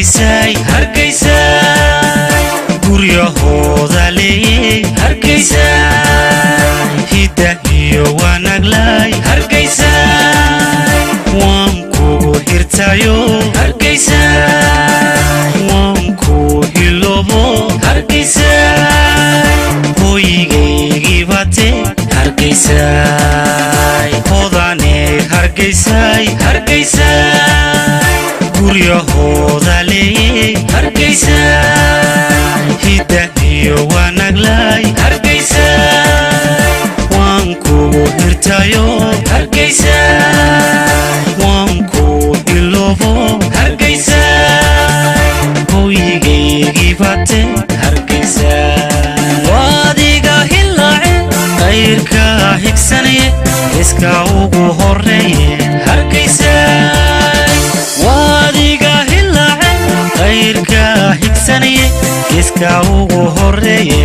Hargeysay, Hargeysay, guryahooda leeyey Hargeysay, hidda iyo wanaglay Hargeysay, waan kugu hirtayo Hargeysay, waan ku hiloobo Hargeysay, hoygaygii bate Hargeysay, hodaney Hargeysay, Hargeysay, guryahooda leeyey Hargeysay, hidda iyo wanaglay Hargeysay, waan kugu hirtayo Hargeysay, waan ku hiloobo Hargeysay, hoygaygii bate Hargeysay. Waadiga hilaace qayrka higsanaye, iska ugu horeeye Hargeysay. Waadiga hilaace qayrka higsanaye, iska ugu horeeye.